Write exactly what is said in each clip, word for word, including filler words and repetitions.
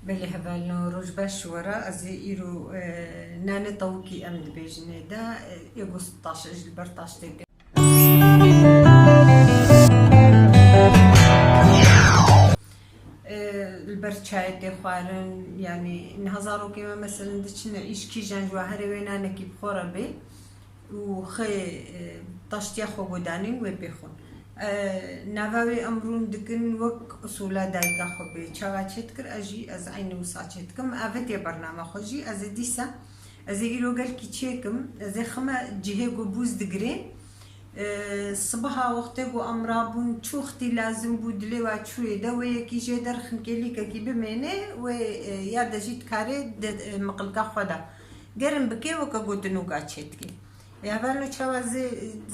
Belê hevalno, roj baş ji we re. Ez ê îro, e, nane tawikî em dibêjinê de, e, ê gost taş, ji li ber taş têke. E, li ber çayê tê xwarin, yanî niha zarokê me meselen diçine îş kîjan ji we herê wê nanekî bi xwe re bê. û xê, e, taştiya xwe godanîn wê pê xwin. E, nava wê em rûn dikin wek usûla dayika xwe bê. Çawa çê dikir, ez jî ez eynî wisa çê dikim. Avetiye bernama xwe jî ez ê dîsa, ez ê îro gelkî çêkim, ez ê xime cihê ku bûz digirê. E, sibiha wextê ku em rabûn, çi wextî lazim bû dilê wa çûyê de, wê yekî jê derxin kêlîkekî bimêne, wê, e, ya de jî dikarê di, e, miqilka xwe de germ bike, weke gotin û ga çê dike. Ê hevalno, çawa ez ê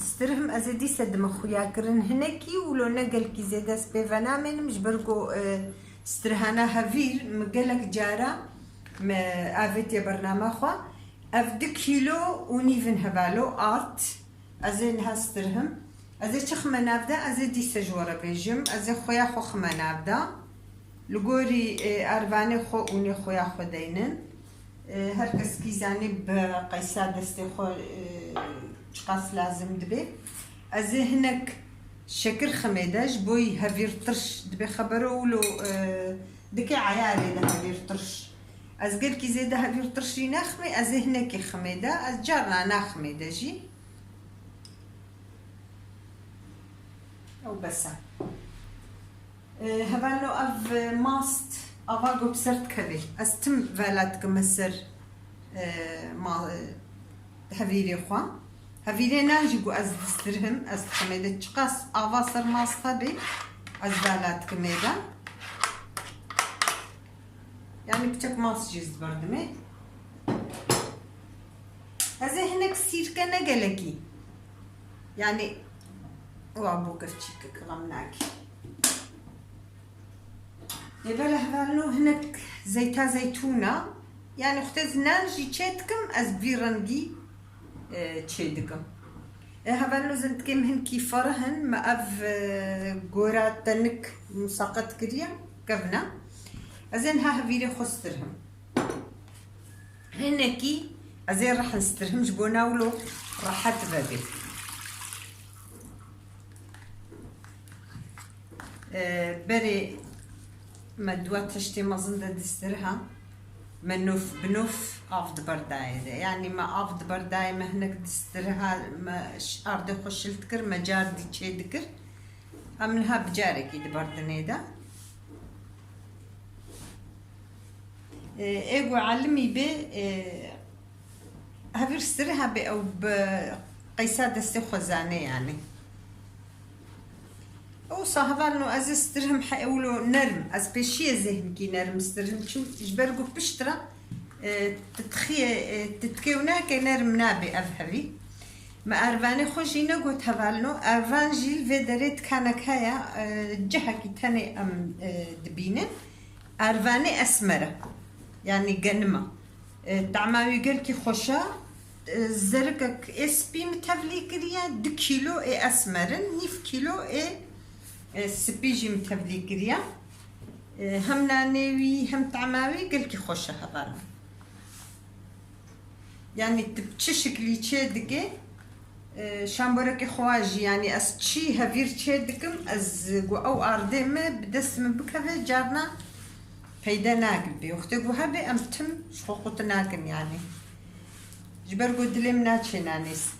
stirhim, ez ê dîse dime xuya kirin hinekî û lo ne gelkî zêde ez pê venamênim, ji ber ku, e, stirhana hevîr mi gelek cara mi avêtiye bernama xwe. Ev du kîlo û nîv in hevalo art. Ez ê niha stirhim. Ez ê çi xime nav de, ez ê dîse ji we re bêjim. Ez ê xuya xwe xime nav de. Li gorî, e, arvanê xwe û nê xuya xwe deynin. E, her kes kî zanî bi qeysa destê xwe, e, çiqas lazim dibe. Ez ê hinek şekir ximê de, ji bo yî hevîr tirş dibe xebero wilo, e, dike eyarê de hevîr tirş. Ez gelkî zêde hevîr tirşî naximê, ez ê hinekî ximê de, ez carna naximê de jî. Ew bes e. E, hevalno ev, e, mast ava ku bi ser dikeve. Ez tim vela dikime ser, e, ma-, e, hevîrê xwe. Hevîrê nan jî ku ez distirhim, ez diximê de çiqas ava ser mast hebe, ez vela dikimê de. Yanî piçek mast jî ez diberdimê. Ez ê hinek sîrke ne gelekî. Yanî, wa bû kevçîkek xem nakî. Ê belê hevalno hinek zeyta zeytûna. Yanî xwetê ez nan jî çê dikim, ez vî rengî, e, çê dikim. E, hevalno zindikê min hinkî ferih in, me ev, e, gora tenik musaqet kiriye, kevna. Ez ê niha hevîrê xwe stirhim. Hinekî ez ê rehin stirhim ji bo nawlo rehet vebe. E, berê me dua tiştê mezin de distirha, me nof bi nof av diber dayê de. Yanî me av diber dayê, me hinek distirha, me ş-, ardê xwe şil dikir, me car dî çê dikir. Em niha bi carekî diberdinê de. E, ê ku elimî bê, e, hevîr stirha bê ew bi qeysa destê xwe zane yanî. Wisa hevalno ez ê stirhim he ewlo nerm. Ez pêşiyê zê hinkî nerm stirhim çû ji ber ku pişt re, e, titxiyê, e, titkê û nake nerm nabe ev hevî. Me ervanê xwe jî negot hevalno. Ervan jî li vê derê dikanek heye, e, cihekî tenê em, e, dibînin. Ervanê esmer e. Yanî genim e. E, tema wî gelkî xweş e. E, zerikek ê spî min tevlî kiriye, du kîlo ê esmer in, nîv kîlo ê, e, spî jî min tevlî kiriye. E, hem nanê wî hem tema wî gelkî xweş e hevalno. Yanî tu bi çi şiklî çê dike, e, şamborekê xwe jî, yanî ez çi hevîr çê dikim, ez ku ew ardê me bi dest min bikeve, carna peyde nagin pê. Wextê ku hebe em tim ji xwe qutu nakin yanî. Ji ber ku dilê min naçê nanê s-,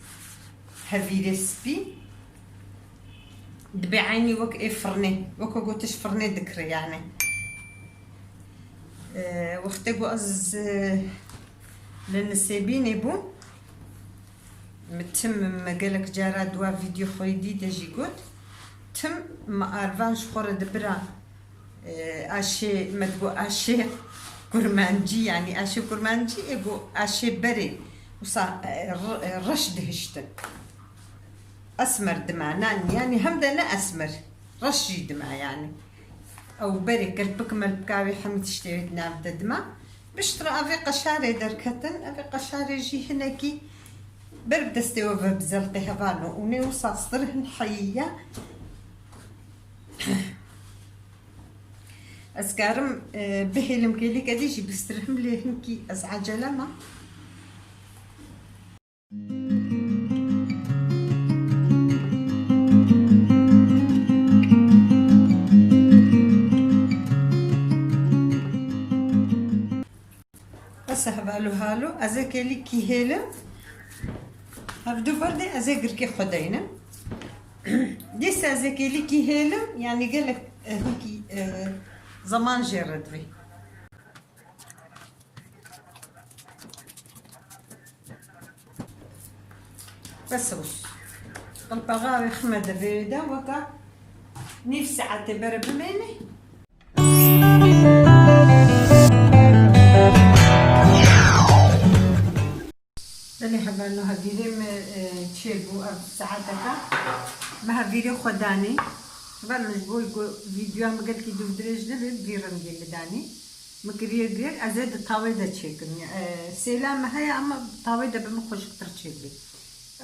hevîrê spî. Dibê eynî wek ê firnê. Wek ku gotiş firnê dikire yanî. E, wextê ku ez, e, li Nisêbînê bûm, min tim, me gelek cara di wa vîdyo xwe yê dî de jî got, tim me arvan ji xwe re dibira, e, aşê, me digot aşê kurmancî, yanî aşê kurmancî ê got aşê berê, wisa, e, re-, e, reş dihiştin. Esmer dima, nan, yanî hem de ne esmer, reş jî dima yanî. Ew berê kelpik melpika wê hemî tiştê wê di nav de dima. Piştre evê qeşarê derketin, evê qeşarê jî hinekî ber bi destê we ve bizelqê hevalno û nê wisa stir hin heyî ye. Ez karim, e, bihêlim kêlîkê dî jî bistirhim lê hinkî ez ecele me. Bes e, heval û halo, ez ê kêlîkî hêlim. Hevdu berdê ez ê girkê xwe deynim. Dîsa ez ê kêlîkî hêlim, yanî gelek, e, hinkî, e, zeman jê re divê. Bes e wis. Qilpaxa wê xime devê de weka nîv saetê bere bimêne. Belê hevalno, hevîrê me, e, çêbû ev saeteka. Me hevîrê xwe danî. Hevalno, ji bo ku vîdyoya me gelkî dûr dirêj nebe, vî rengê me danî. Me kiriye dirêj, ez ê di tawê de çêkim. E, sêla me heye ama tawê de bi min xweşiktir çêdibe.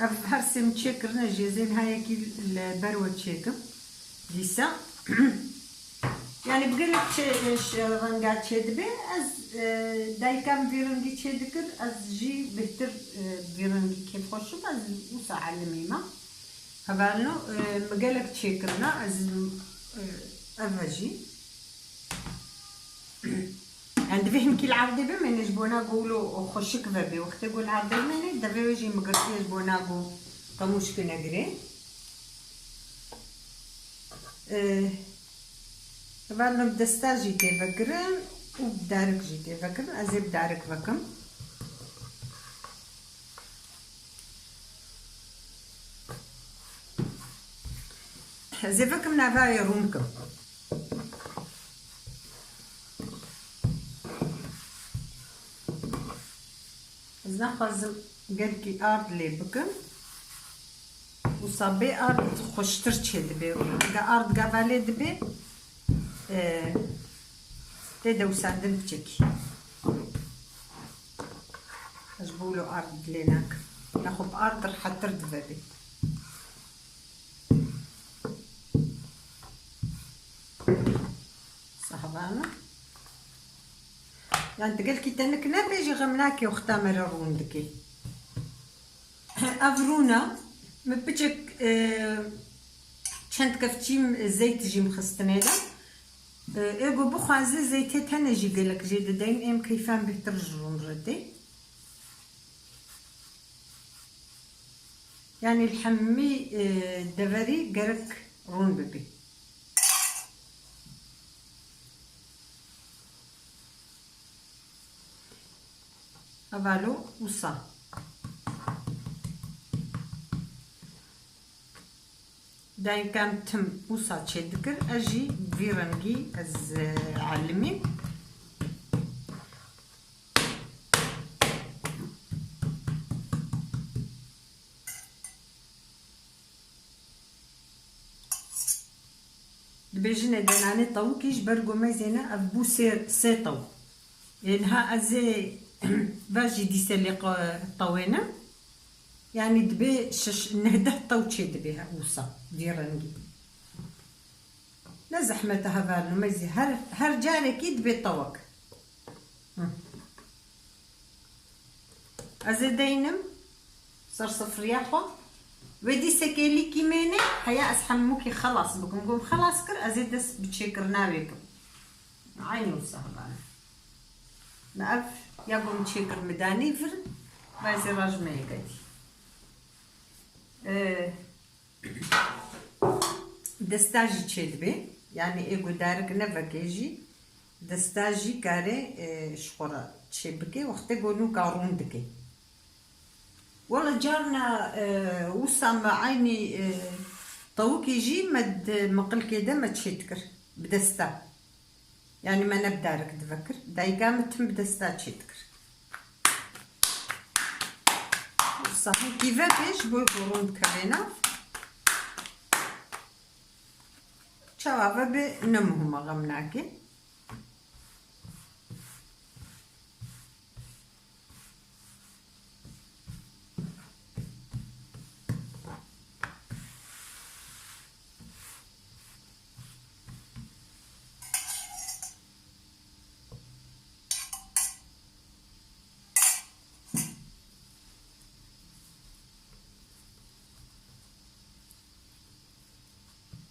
Ev her sê min çêkirine jî, ez ê niha yekî li ber we çêkim. Dîsa. Yani bi gelek çê, e, ş-, renga çêdibe. Ez, e, dayika min vî rengî çêdikir, ez jî bêhtir, e, vî rengî kêfxweş im, ez wisa elimî me. Hevalno, e, min gelek çêkirina, ez, e, ev e jî. Yani divê hinkî li erdê bimêne ji bona ku wilo xweşik vebe. Wextê ku li erdê bimêne, devê wê jî min girtiye ji bona ku qemûşke negire. E, Hevalno, bi desta jî tê vekirin û bi darik jî tê vekirin. Ez ê bi darik vekim. Ez ê vekim navayê rûn kim. Ez naxwazim gelkî ard lê bikim. Wisa bê ard xweştir çêdibe. Ge ard gava lê dibe, e, tê de wisandin piçekî. Ez ji bo wilo ard lê nakim. Nexwe bi ard rehettir dibe bê. Sahibana. Yani tu gelkî tenik nebê jî xem nake wexta me re rûn dikê. Ev rûna min piçek, e, çend kevçî zeyt jî min xistinê de. E, ê ku bixwaze zeytê tenê jî gelek jê dideyin, êm keyfan bêhtir ji rûn re tê. Yani li hemî, e, deverî gerek rûn bibî. Hevalno, wisa. Dayika min tim wisa çêdikir, ez jî vî rengî ez, e, elimîm. Dibêjin ê denanê tawikî ji ber ku meyzê ne, ev bû sê, sê taw. Ê niha ez ê ve jî dîse lê qe-, tawênim. Yani dibê şeş, neh deh taw çê dibê he wisa vî rengî. Ne zehmet e hevalno, meyzê her, her carekî dibê tawek. Hı. Ez ê deynim ser sifriya xwe. Wê dîsekê lîkî mêne, heya ez hemûkî xelas bikim. Gom xelas kir, ez ê dest bi çêkirina wê kim. Eynî wisa hevane. Me ev ya gom çêkir, mi danî vir, me ez ê rajime yeketî. Ee, Desta jî çêdibe. Yani ê ku darik neveke jî desta jî kare, e, ji xwe re çêbike. Wextê ku nûka rûn dike. Wele carna, e, wisa me eynî, e, tawikê jî me di miqilkê de me çêdikir. Bi desta. Yani me ne bi darik divekir. Dayika min tim bi desta çê dikir. Sahikî vebe ji bo ku rûn dikeve nav. Çawa vebe ne muhim e, xem nake.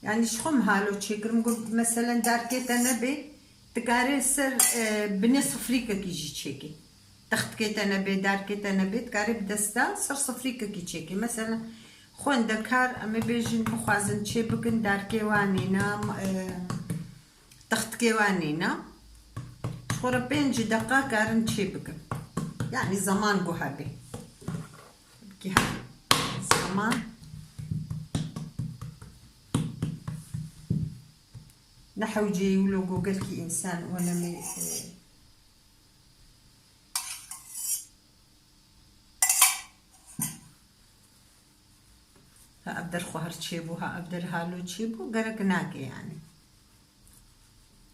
Yanî ji xwe min halo çêkirim, got, meselen, darkê te nebê, dikarê ser, e, binê sifrîkekî jî çêkê. Textikê te nebê, darkê te nebê, dikarê bi desta ser sifrîkekî çêkê. Meselen, xwendekar, em ê bêjin, bixwazin çê bikin, darkê wan nîne, e, textikê wan nîne. Ji xwe re pênc deqa karin çê bikin. Yanî zeman ku hebê. Ki her zaman ne hewceyî wilo ku gelkî însan wenemê, e, ha ev der xwe her çêbû, ha ev der halo çêbû, gerek nake yani.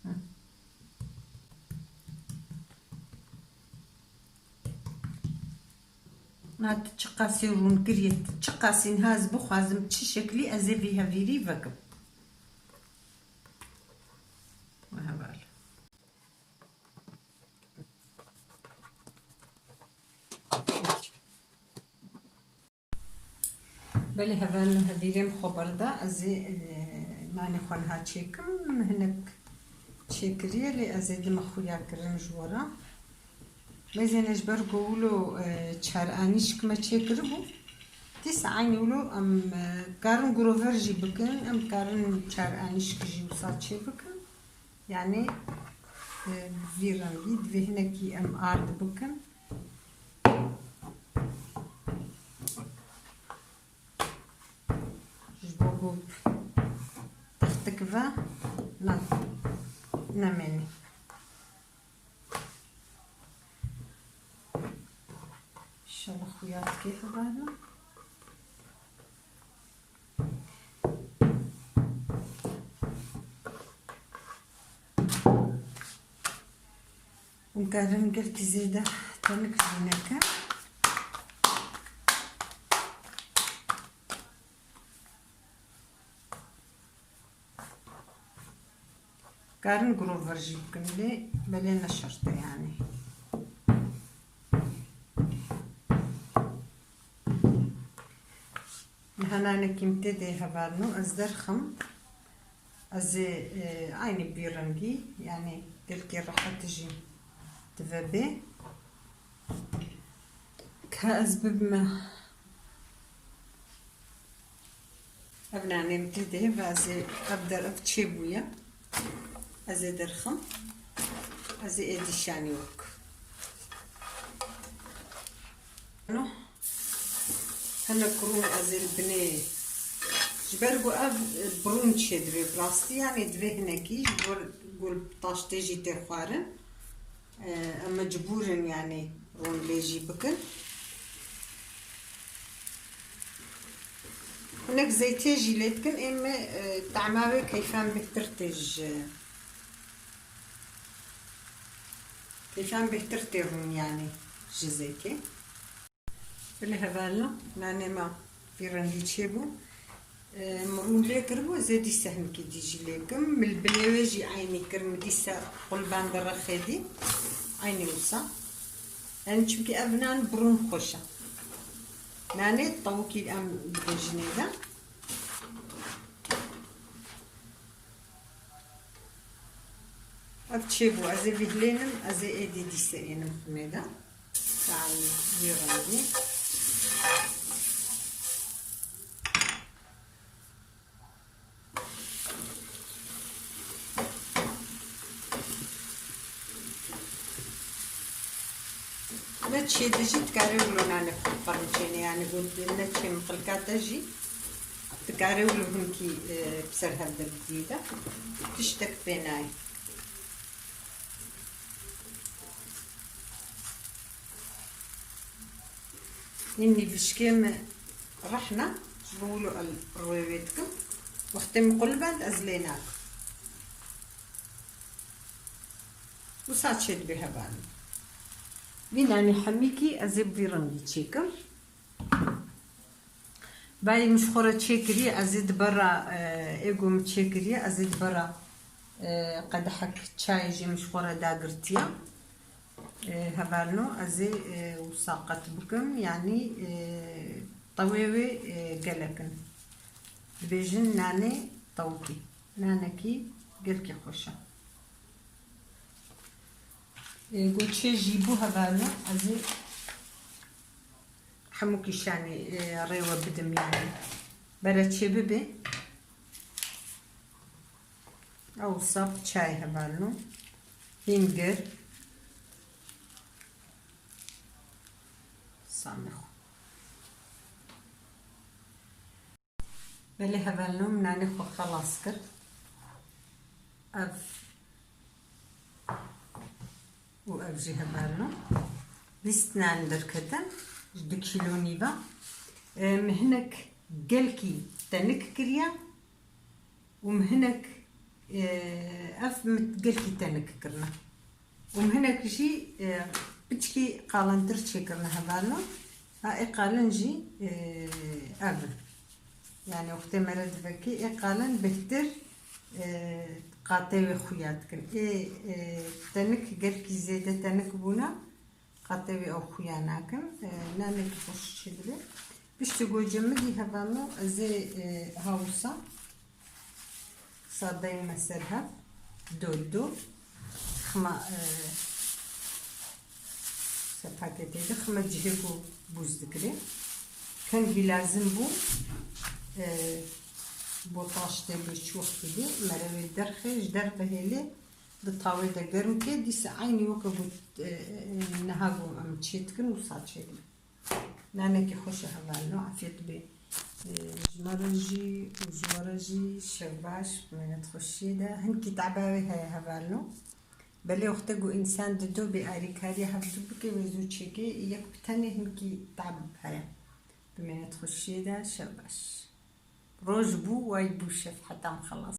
Hı. Na tu çiqasî rûn kiriye, tu çiqasî niha ez bixwazim çi şeklî ez ê vî hevîrî vekim. Heval. Belê hevalno, hevîrê min xwe berda, ez ê, e, nanê xwe niha çêkim, min hinek çêkiriye, lê ez ê dime xuya kirin ji we re. Mêzêne ji ber ku wilo, e, çar anîşk me çêkiribû, dîsa eynî wilo em, e, karin gurover jî bikin, em karin çar anîşk jî wisa çê bikin. Yani, e, bi vî rengî divê hinekî em ard bikin. Ji bo ku textik ve ne, nemênî. Înşallah xuya dike hevalno. Hûn karin gelkî zêde tenik jî nekin. Karin gurover jî bikin lê belê ne şert e yani. Niha nanekî min tê de hevalno, ez derxim. Ez ê, e, aynî bi vî rengî, yani gelkî rehet jî dibe bê. Ka ez bibime. Ev nanê min tê de ve ez ê ev der ev çêbûye. Ez ê derxim. Ez ê êdî şanî wek. No. Hinek rûn ez ê li binê. Ji ber ku ev, e, bi rûn çêdibe bi rastî, yani divê hinekî ji bo ku taştê jî tê xwarin. E, em mecbûr in yani rûn lê jî bikin. Hinek zeytê jî lê dikin, ê me, e, tahma wê keyfan bêhtir tê ji, keyfan bêhtir tê rûn yani ji zeytê. Belê hevalno, nanê me vî rengî çêbû. Min rûn lê kiribû, ez ê dîsa hinkî dî jî lê kim. Min li binê wê jî eynî kir, min dîsa qulban derexê dî. Eynî wisa. Yani çimkî ev nan bi rûn xweş e. Nanê tawikî em dibêjinê de. Ev çêbû, ez ê vîhlênim, ez ê êdî dîsa ênim xumê de. Sağ olun, buyurun. Ne çê de jî dikarê wilo nanê xwe biqernicêne, yani got ne çê miqilka te jî dikarê wilo hinkî, e, bi ser hev de bidî de. Tiştek pê nayê. Hîn nîvişkê min rehna, ji bo wilo el rûyê wê dikim. Wextê min qulband ez lê nakim. Wisa çê dibe hevalno. Vî nanî hemîkî ez ê bi vî rengî çêkim. Bayê min ji xwe re çêkiriye, ez ê di ber re, e, ê ku min çêkiriye, ez ê di ber re, e, qedehek çayê jî min ji xwe re dagirtiye. E, hevalno, ez ê, e, wisa qet bikim, yanî, e, tewê wê, e, gelek in. Dibêjin nanê Tawikî. Nanekî gelkî xweş e. Ê, got çê jî bû hevalno, ez ê hemû kîşanî, ê, rê we bidim yani. Bere çê bibe. Ew sap çay hevalno. Hîngir. Samê xwe. Belê hevalno min nanê xwe xelas kir. Ev û ev jî hevalno. Bîst nan derketin ji du kîlo nîva. E, min hinek gelkî tenik kiriye û min hinek, e, ev min gelkî tenik kirine. Û min hinek jî, e, piçkî qalentir çêkirine hevalno. Ha, ê qalin jî, e, ev in. Yani wextê mere divekî, ê qalin bêhtir, e, qatê wê xuya dikin. Ê, e, tenik gelkî zêde tenik bûna, qatê wê ew xuya nakin. E, nanekî xweş çêdibe. Piştî gocê min dî hevalno, ez ê, e, ha wisa Sadeyê me ser hev. Do do. Xima, e, se paketê de xima cihê ku bûz dikirê. Kengî lazim bû, e, bo taş tê bê çi wextî bê. Merevê derxê, ji derve hêlê di tawê de germ kê. Dîsa eynî weke ku, e, e, niha ku em çê dikin wisa çê dikin. Nanekî xweş e hevalno, afiyet bê. Ee, ji me re jî û ji we re jî şev baş, bi mênet xweşiyê de. Hinkî teba wê heye hevalno. Belê wexte ku însan dido bê alîkariya hevdu bike wê zû çêkê, yek bi tenê hinkî tab heye. Bi mênet xweşiyê de şev baş. Roj bû, way bû şev heta em xelas.